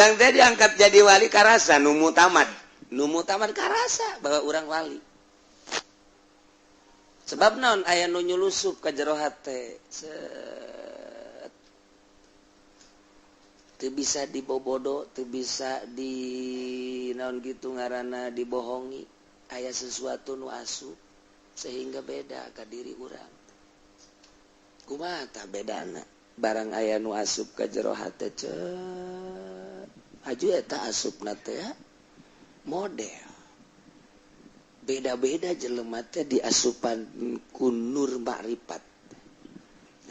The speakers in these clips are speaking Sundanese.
Urang teh diangkat jadi wali karasa nu muktamad, nu muktamad karasa bahwa urang wali. Sebab naon? Aya nu nyulusup ka jero hate. Set. Teu bisa dibobodo, teu bisa di naon gitu ngaranna, dibohongi. Aya sesuatu nu asup sehingga beda ka diri urang. Kumaha tah bedana? Barang aya nu asup ka jero hate, cet, aju eta asupna teh model beda-beda. Jelema teh diasupan ku nur makrifat.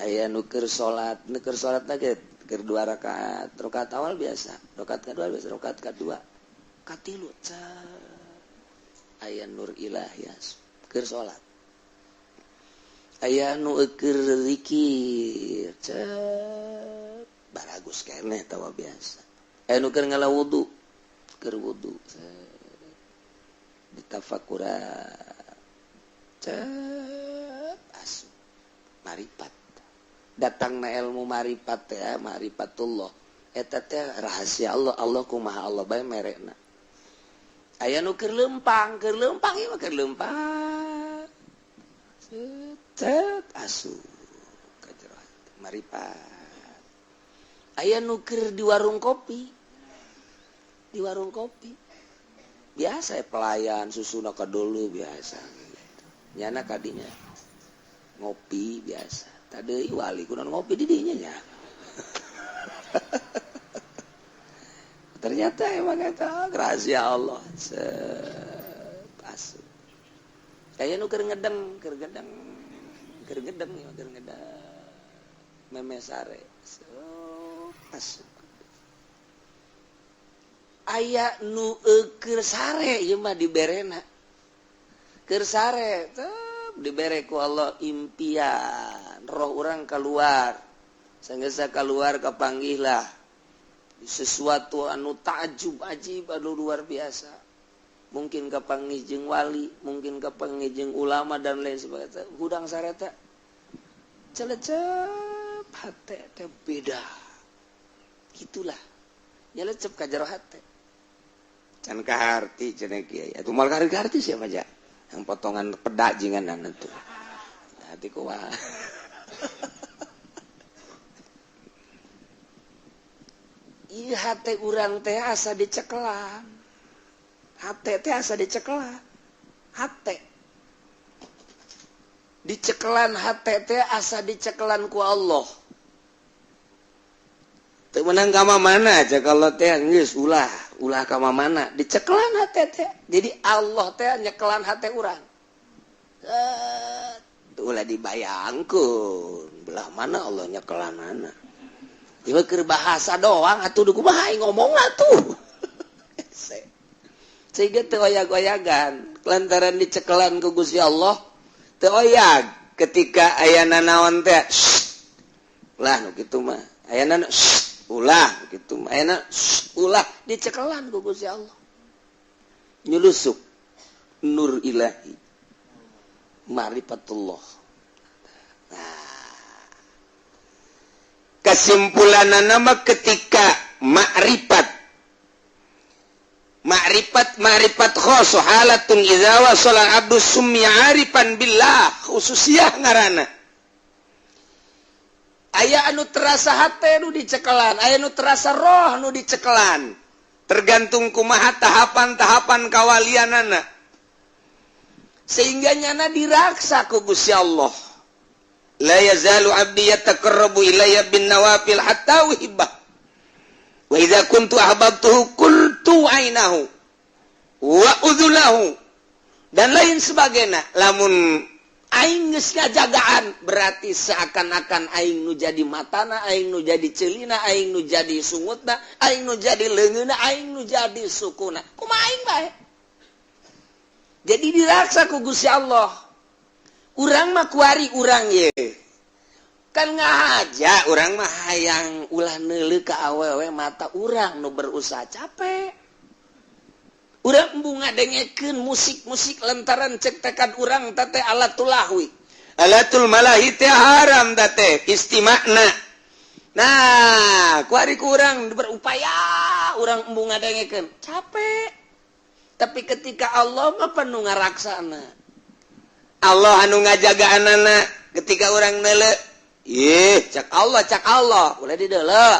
Aya nu keur salat, nu keur salat ge keur dua rakaat, rakaat awal biasa, rakaat kedua biasa, rakaat kedua, katilu, aya nur ilahi keur salat. Aya nu keur zikir, cet, baragus keneh tawa biasa. Aya nu keur ngala wudu, keur wudu ditafakura, cet, asup maripat. Datang na ilmu maripat ya, marifatullah eta teh rahasia Allah. Allah kumaha, Allah bae merekna. Aya nu keur lempang, keur lempang ieu mah, keur lempang, cet, asup ka jero maripat. Aya nu keur di warung kopi, di warung kopi biasa ya, pelayan susuna ka dulu biasa gitu. Nyana kadinya ngopi biasa tadi, wali kunaon ngopi di dinya nya. Ternyata emang eta rahasia Allah. Set, asup. Kaya nu keur ngedeng, keur ngedeng, keur ngedeng ya, keur ngedeng meme sare, asup. Aya nu keur sare ieu mah diberena, keur sare tep dibere ku Allah impian, roh urang keluar. Sanggeus keluar, kapanggihlah sesuatu anu takjub, ajib, anu luar biasa. Mungkin kapanggih jeung wali, mungkin kapanggih jeung ulama, dan lain sebagainya. Hudang sare teh celecep hate teh beda gitulah, nyelecep ka jero hate. Can kaharti cenah kiai atuh, moal kaharti siapa aja yang potongan pedak jinganan tuh hati kumaha. Ieu hate urang teh asa dicekelan, hate teh asa dicekelan, hate dicekelan, hate teh asa dicekelan ku Allah. Teu meunang ka mana aja kalau teh geus ulah ulah ka mana, dicekelan hate teh. Jadi Allah teh nyekelan hate urang. Ulah dibayangkeun belah mana Allah nyekelanana. Ieu keur bahasa doang atuh, kumaha ngomong atuh, sehingga teu oyag-oyagan lantaran dicekelan ku Gusti Allah. Teu oyag ketika aya nanaon teh, lah nu kitu mah, aya nana ulah gitu mah, aya ulah, dicekelan ku Gusti Allah, nyulusuk nur ilahi, marifatullah. Nah, kesimpulan nama ketika makrifat, makrifat, makrifat khos, halatun idza wasala abdu summiya arifan billah, khususiyah ngaranna. Aya anu terasa hate nu dicekelan, aya nu terasa roh nu dicekelan, tergantung kumaha tahapan-tahapan kawalianana, sehingga nyana diraksa ku Gusti Allah. La yazalu abdi yataqarrabu ilayya bin nawafil hatta uhibbah, wa idza kuntu ahbabtuhu kuntu ainahu wa udzulahu, dan lain sebagainya. Lamun aing geus ngajagaan, berarti seakan-akan aing nu jadi matana, aing nu jadi celina, aing nu jadi sungutna, aing nu jadi leungeunna, aing nu jadi sukuna, kumaha aing bae. Jadi diraksa ku Gusti Allah. Urang mah kuari urang ye kan ngahaja, urang mah hayang ulah neuleuh ka awewe, mata urang nu berusaha capek. Urang embung ngadengekeun musik-musik lantaran cek tekad urang teh alatul lahwi, alatul malahi teh haram teh istimana. Nah, kuari kurang berupaya. Saha urang embung ngadengekeun, capek. Tapi ketika Allah mah penuh ngaraksana, Allah anu ngajaga anana. Ketika urang nele, ih, cak Allah, cak Allah, ulah dideuleu.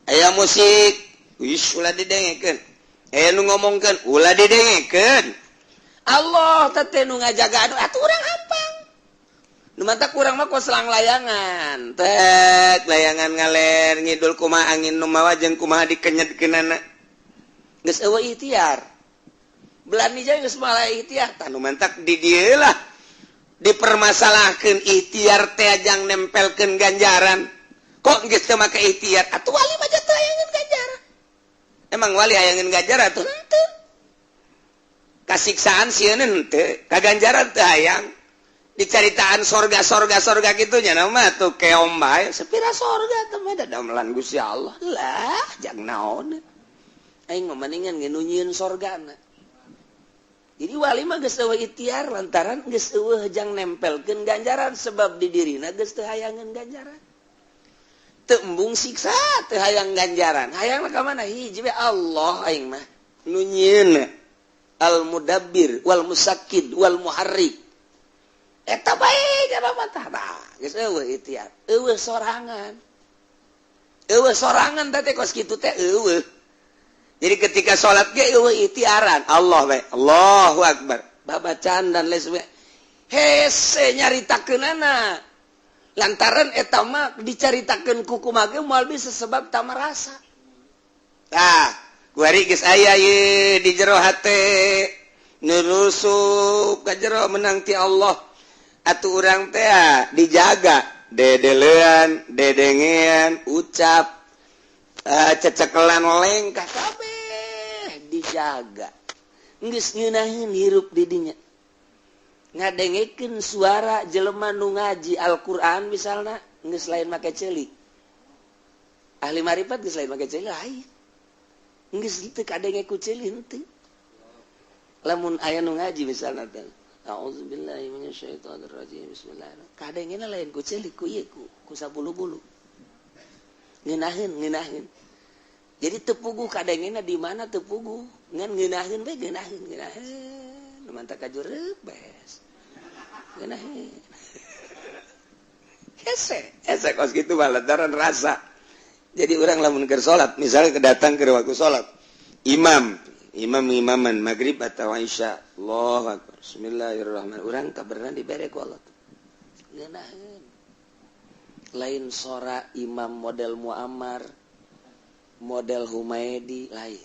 Aya musik, wis, ulah didengekeun. Aya nu ngomongkeun, ulah didengekeun. Allah teh nu ngajaga. Aduh, atuh urang hampang. Nu matak urang mah kos selang layangan tek, layangan ngaler ngidul, kumaha angin nu mawa jeung kumaha dikenyetkeunana, geus euweuh ikhtiar. Belani jeung geus malah ikhtiar. Tah, nu mantak di dieu lah dipermasalahkeun ikhtiar teh jang nempelkeun ganjaran. Kok geus teu make ikhtiar? Atuh wali mah teu hayangeun ganjaran. Emang wali hayangeun ganjaran? Atuh henteu. Kasiksaan sieun henteu, kaganjaran teu hayang. Dicaritaan sorga, sorga, sorga gitu nya, nama tuh keom bae sepira sorga teh mah damelan Gusti Allah lah, jang naon aing mah, mendingan ge nu nyieun sorgana. Jadi wali mah geus euweuh ikhtiar lantaran geus euweuh jang nempelkeun ganjaran, sebab di dirina geus teu hayangeun ganjaran, teu embung siksa, teu hayang ganjaran. Hayang ka mana? Hiji we, Allah. Aing mah nu nyieun, al mudabbir wal musakkid wal muharrik, eta bae jaba mah. Tah, geus euweuh ikhtiar, euweuh sorangan, euweuh sorangan teh, kos kitu teh euweuh. Jadi ketika salat ge euweuh ikhtiaran, Allah we, Allahu akbar, babacaan dan lain sebagainya. Hese nyaritakeunana lantaran eta mah dicaritakeun ku kumaha ge moal bisa, sebab tak merasa. Tah, kuari geus aya ye di jero hate, nurusup ka jero, menang ti Allah. Atuh urang teh dijaga dedelean, dedengean, ucap, cecekelan, lengkah, kabeh dijaga. Geus ngeunaheun hirup di dinya, ngadengekeun suara jelema nu ngaji Al-Qur'an misalna, geus lain make ceuli. Ahli marifat geus lain make ceuli, lain, geus teu kadenge ku ceuli henteu. Lamun aya nu ngaji misalna teh, "A'udzubillahi minasyaitonirrajim, bismillahirrahmanirrahim," kadengena lain ku ceuli, ku ieu, ku sabulu-bulu. Ngeunaheun, ngeunaheun. Jadi teu puguh kadengena di mana, teu puguh, ngan ngeunaheun we, ngeunaheun, ngeunaheun. Mantak kajureup beres, ngeunaheun. Hese, hese kos kitu mah lantaran rasa. Jadi orang lamun keur salat, misalnya kedatang ke waktu salat, imam imam imaman maghrib atau isya, Allahu akbar, bismillahirrahmanirrahim, urang kabarna dibere ku Allah, ngeunaheun. Lain sora imam model Muammar, model Humaidi, lain.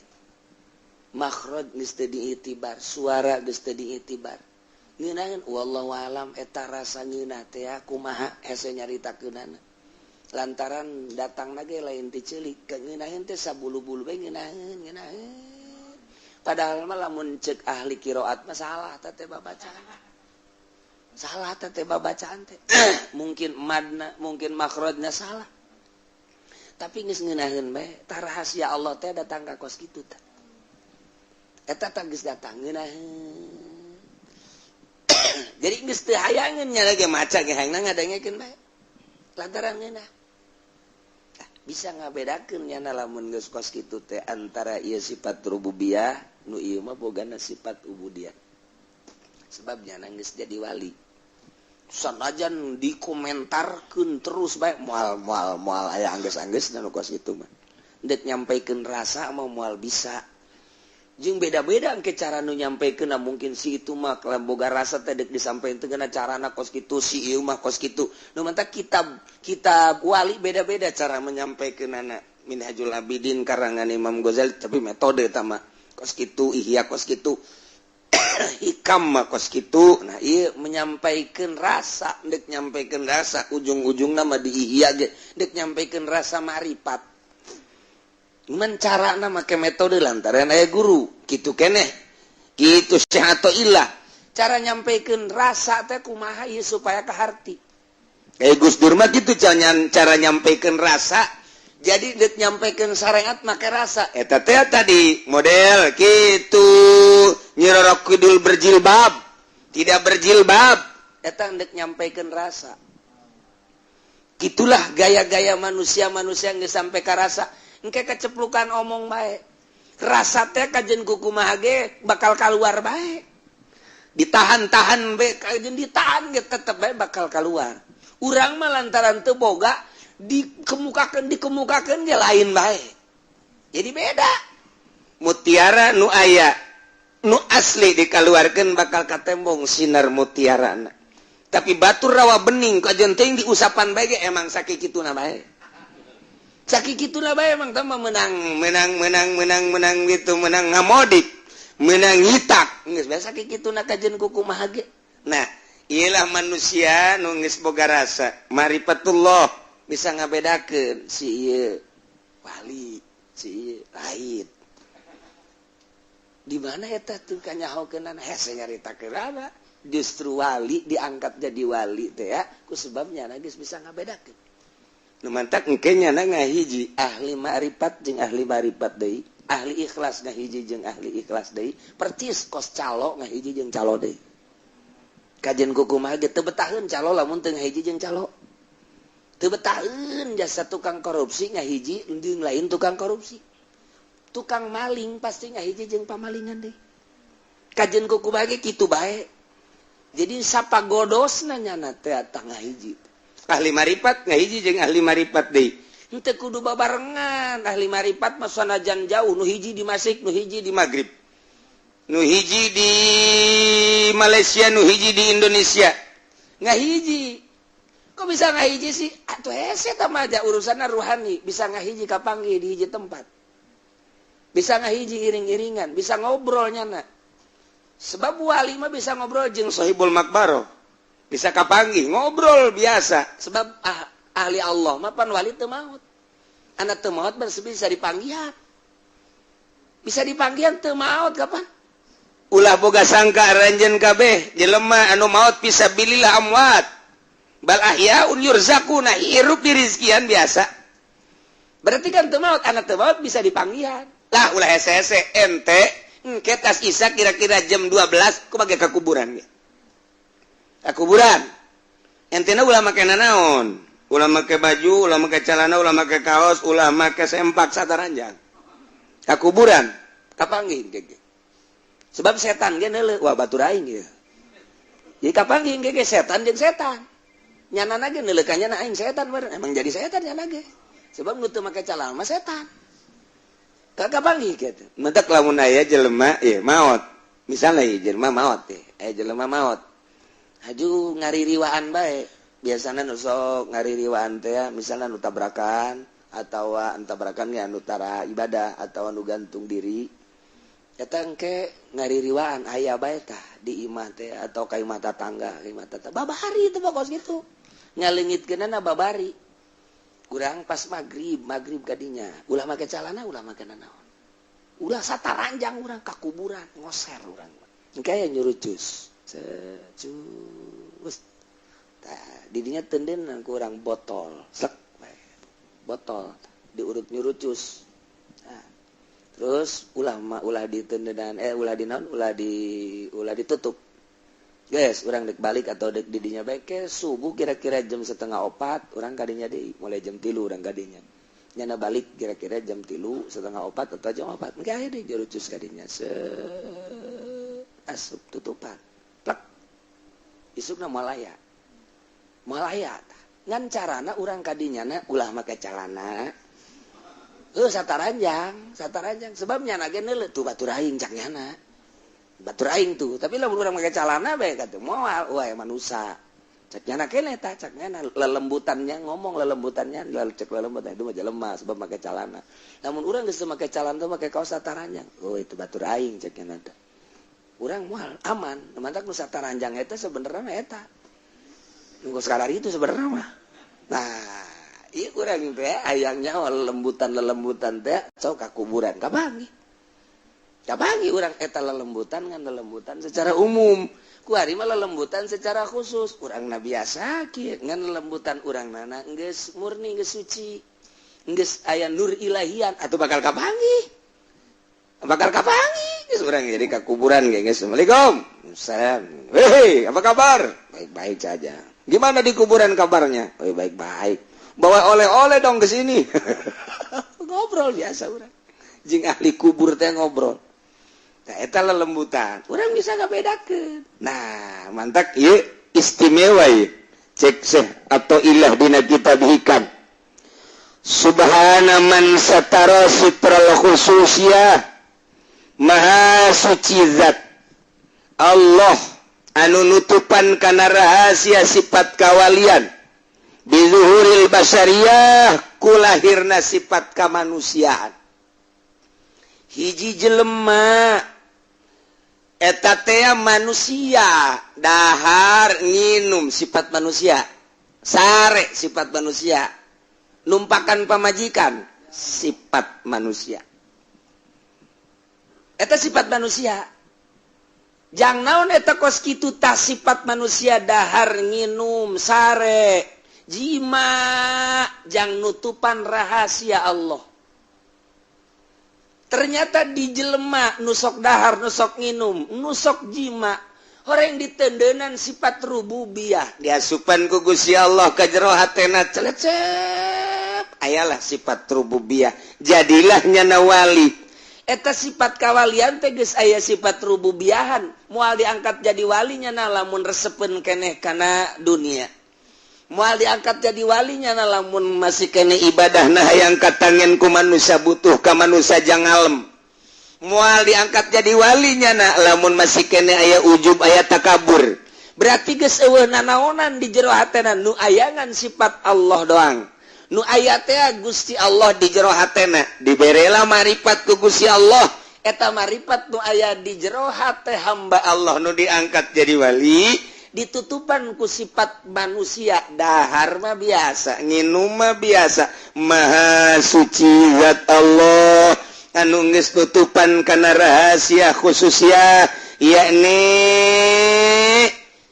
Makhraj geus teu diitibar, suara geus teu diitibar, ngeunaheun. Wallahu alam eta rasa ngeunah teh kumaha, hese nyaritakeunana lantaran datang lagi lain ti ceuli, ngeunaheun teh sabulu-bulu bae, ngeunaheun, ngeunaheun. Padahal mah lamun cek ahli qiraat mah salah teh babacaan, salah teh babacaan teh, mungkin madna, mungkin makhrajna salah, tapi geus ngeunaheun bae. Tah, rahasia Allah teh datang ka kos kitu tah. Eta tah geus datang, ngeunaheun. Jadi geus teu hayangeun nya lagi, maca ge hayangna ngadengekeun bae lantaran ngeunah. Bisa ngabedakeun nyana lamun geus kos kitu teh antara ieu sifat rububiyah, nu ieu mah bogana sifat ubudiyah, sebabnya geus jadi wali. Sanajan dikomentarkeun terus bae, moal moal moal aya anggeus-anggeus nu kos kitu mah. Dek nyampaikeun rasa mah moal bisa, jeung beda-beda ke cara nu nyampaikeun. Mungkin si itu mah kalau boga rasa teh dek disampaikan teh carana kos kitu, si ieu mah kos kitu. Nu matak kitab kitab wali beda-beda cara menyampaikan anak. Minhajul Abidin karangan Imam Ghazali, tapi metode tama kos kitu, Ihya kos kitu, Hikam mah kos kitu. Nah, iya, menyampaikan rasa, dek nyampaikan rasa ujung-ujung nama di Ihya ge dek nyampaikan rasa marifat, mencara make metode lantaran aya guru gitu keneh gitu. Syekh Athaillah cara nyampaikan rasa teh kumaha ieu supaya kaharti. Kayak Gus Dur mah gitu cara nyampaikan rasa. Jadi dek nyampaikan syariat make rasa eta teh tadi model gitu. Nyi Roro Kidul berjilbab, tidak berjilbab, eta dek nyampaikan rasa. Gitulah gaya-gaya manusia-manusia yang sampai ke rasa. Engke keceplukan omong bae. Rasa teh kajen kukumaha ge bakal keluar bae. Ditahan-tahan bae, kajen ditahan ge tetep bae bakal keluar. Urang mah lantaran teu boga dikemukakeun dikemukakeun ge lain bae. Jadi beda. Mutiara nu aya nu asli dikeluarkan bakal katembong sinar mutiara, tapi batu rawa bening kajen teuing diusapan bae ge emang sakituna bae, sakituna bae. Emang teh menang menang menang menang menang gitu, menang ngamodip, menang ngitak, geus biasa sakituna kajen kukumaha ge. Nah, iyalah manusia nu geus boga rasa marifatullah bisa ngabedakeun si ieu wali, si ieu lain. Di mana eta tuh kanyahokeunana? Hese nyaritakeunana. Justru wali diangkat jadi wali teh ya ku sebabnya geus bisa ngabedakeun. Nu mantak engke nyana ngahiji ahli ma'rifat jeung ahli ma'rifat deui, ahli ikhlas ngahiji jeung ahli ikhlas deui, percis kos calo ngahiji jeung calo deui. Kajen kukumaha ge teu betaheun calo lamun teu ngahiji jeung calo, teu betaheun. Jasa tukang korupsi ngahiji jeung lain tukang korupsi, tukang maling pasti ngahiji jeung pamalingan deui. Kajen kukumaha ge kitu bae. Jadi sapa godosna nyana teh ngahiji. Ahli marifat ngahiji jeung ahli marifat deui, henteu kudu babarengan. Ahli marifat mah sanajan jauh, nu hiji di Masyrik, nu hiji di Maghrib, nu hiji di Malaysia, nu hiji di Indonesia, ngahiji. Kok bisa ngahiji sih? Atuh hese tah mah urusanna ruhani. Bisa ngahiji, kapanggih di hiji tempat, bisa ngahiji iring-iringan, bisa ngobrol nyana. Sebab wali mah bisa ngobrol jeung sohibul makbaro, bisa kapanggih, ngobrol biasa. Sebab ahli Allah mah pan wali teu maut. Anak teu maut bisa dipanggihan, bisa dipanggihan, teu maut kapan. Ulah boga sangka aranjeun kabeh jelema anu maut fisabilillah amwat, bal ahyaun yurzaquna, hirup dirizkian biasa. Berarti kan teu maut. Anak teu maut bisa dipanggihan lah. Ulah hese-hese ente. Engke tas Isya kira-kira jam 12 ku bage ka kuburan ge, ka kuburan ente na. Ulah make nanaon, ulah make baju, ulah make celana, ulah make kaos, ulah make sempak, sataranjang ka kuburan, kapanggih ge. Sebab setan ge neuleuh, wah, batur aing ieu. Jadi kapanggih ge setan jeung setan. Nyana ge neuleuh ka nyana, aing setan bareng. Emang jadi setan nyana ge, sebab nu teu make celana mah setan. Kagak panggih gitu. Mentak lamun aya jelema ieu maot. Misalnya ieu jelema maot teh, aya jelema maot. Haju ngaririwaan bae. Biasana nu sok ngaririwaan teh ya, misalnya nu tabrakan atau tabrakan ge anu tara ibadah atau anu gantung diri. Eta engke ngaririwaan aya bae tah di imah teh atau ka imah tatangga, ka imah tetangga. Babari itu pokos gitu. Ngaleungitkeunana babari. Kurang pas maghrib, maghrib kadinya ulah make calana, ulah make nanaon, ulah sataranjang urang ka kuburan, ngoser urang. Kayak nyurucus secus. Tah, didinya tenden kurang botol sek, botol diurut nyurucus. Nah, terus ulah ulah ditendenan, ulah di naon, ulah ditutup. Guys, urang dek balik atau dek didinya baik ke subuh kira-kira jam 3.30 urang kadinya deui, mulai jam 3 urang kadinya. Nyana balik kira-kira jam 3, 3.30 atau jam 4. Engke aya deui jarucus kadinya se asup tutupan. Plek. Isukna malaya. Malaya tah. Ngan carana urang kadinya na ulah make calana. Heuh, sataranjang, sataranjang, sebab nyana ge neuleuh tuh batur aing cak nyana. Batur aing tuh, tapi lamun urang make calana bae katuh moal, wah manusa. Cak nyana kene tah, cak nyana lelembutannya ngomong, lelembutannya cek lelembutan itu mah jelema sebab make calana. Lamun urang geus make calana tuh make kaos sataranjang, oh itu batur aing cak nyana teh. Urang moal aman, mantak nu sataranjang eta sebenarnya mah eta. Nunggu sekadar itu sebenarnya mah. Nah, ieu urang teh hayangnya lelembutan lelembutan teh sok ka kuburan kapanggih. Kapanggih urang eta lelembutan, ngan lelembutan secara umum. Ku ari mah lelembutan secara khusus. Urang na biasa kieu, ngan lelembutan urang nana geus murni, geus suci. Geus aya nur ilahian atuh bakal kapanggih. Bakal kapanggih geus urang jadi ka kuburan ge geus, "Assalamualaikum." "Salam." "Hei, apa kabar?" "Baik-baik saja." "Gimana di kuburan kabarnya?" "Oh, baik-baik." "Bawa oleh-oleh dong ke sini." Ngobrol biasa urang jeung ahli kubur teh ngobrol. Tah, eta lelembutan urang bisa ngabedakeun. Nah, mantak ieu istimewa ieu. Cek Syekh Athoillah dina kitab Hikam, "Subhana man satara sitral khususiyah." Maha suci zat Allah anu nutupan kana rahasia sifat kawalian, bizuhuril basyariyah, kulahirna sifat kemanusiaan. Hiji jelema eta teh manusia, dahar nginum sifat manusia, sare sifat manusia, numpakan pamajikan sifat manusia, eta sifat manusia. Jang naon eta kos kitu? Tah, sifat manusia, dahar nginum, sare, jima, jang nutupan rahasia Allah. Ternyata di jelema nusok dahar, nusok nginum, nusok jima, orang ditendenan sifat rububiyah, diasupan ku Gusti Allah ka jero hatena, celecep, ayalah sifat rububiyah, jadilah nyana wali. Eta sifat kawalian teh geus aya sifat rububiyahan. Moal diangkat jadi walinya na lamun resepeun keneh kana dunia. Moal diangkat jadi walinya na lamun masih kene ibadah nah yang katangen ku manusia, butuh ka manusia jang ngalem. Moal diangkat jadi walinya na lamun masih kene aya ujub, aya takabur. Berarti geus eueuh nanaonan di jero hatena, nu ayangan sifat Allah doang. Nu aya teh Gusti Allah di jero hatena. Diberela marifat ku Gusti Allah. Eta marifat nu aya di jero hate hamba Allah nu diangkat jadi wali, ditutupan ku sifat manusia, dahar mah biasa, nginum mah biasa. Maha suci zat Allah anu geus tutupan kana rahasia khususnya, yakni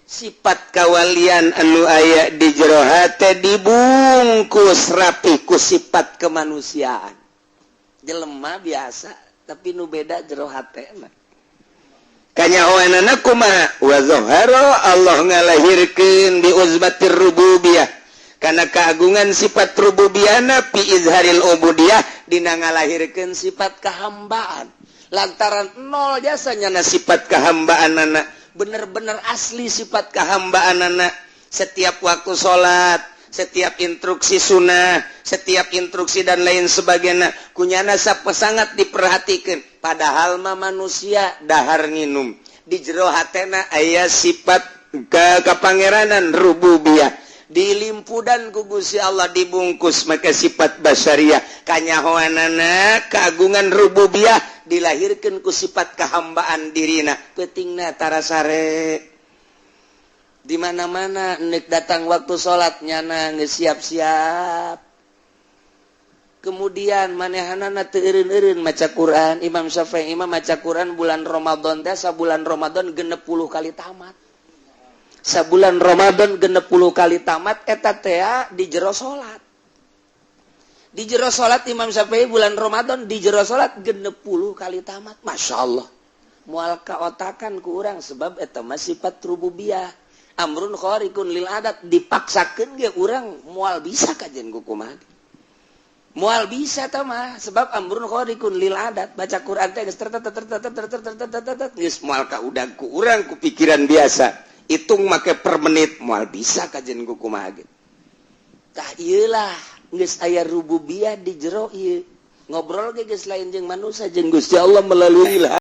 sifat kawalian anu aya di jero hate, dibungkus rapi ku sifat kemanusiaan. Jelema biasa, tapi nu beda jero hate mah. Kanyahoanana kumaha? Wa zahara, Allah ngalahirkeun, bi uzmatir rububiyah, karena keagungan sifat rububiyahna, fi izharil ubudiyah, dina ngalahirkeun sifat kehambaan. Lantaran nol jasanya na sifat kehambaan anak, bener-bener asli sifat kehambaan anak. Setiap waktu salat, setiap instruksi sunnah, setiap instruksi dan lain sebagainya, kunyana sangat diperhatikan. Padahal mah manusia, dahar nginum. Di jero hatena aya sifat ke kepangeranan rububiyah, dilimpudan ku Gusti Allah, dibungkus maka sifat basyariah. Kanyahoanana keagungan rububiyah dilahirkan ku sifat kehambaan dirina. Peutingna tara sare. Di mana-mana nek datang waktu salat, nyana geus siap-siap. Kemudian manehanana teu eureun-eureun maca Quran. Imam Syafi'i imam maca Quran bulan Ramadan teh sabulan Ramadan 60 kali tamat. Sabulan Ramadan 60 kali tamat. Eta teh di jero salat, di jero salat. Imam Syafi'i bulan Ramadan di jero salat 60 kali tamat. Masya Allah, moal kaotakan ku urang, sebab eta mah sifat rububiyah, amrun khariqun lil adat. Dipaksakeun ge urang moal bisa. Kajen ku kumaha moal bisa tah mah, sebab amrun khariqun lil adat. Baca Quran teh geus geus moal kaudag ku urang ku pikiran biasa. Hitung make per menit moal bisa. Kajen ku kumaha ge. Tah, ieu lah geus aya rububiyah di jero ieu. Ngobrol ge geus lain jeung manusia, jeung Gusti Allah melalui lah.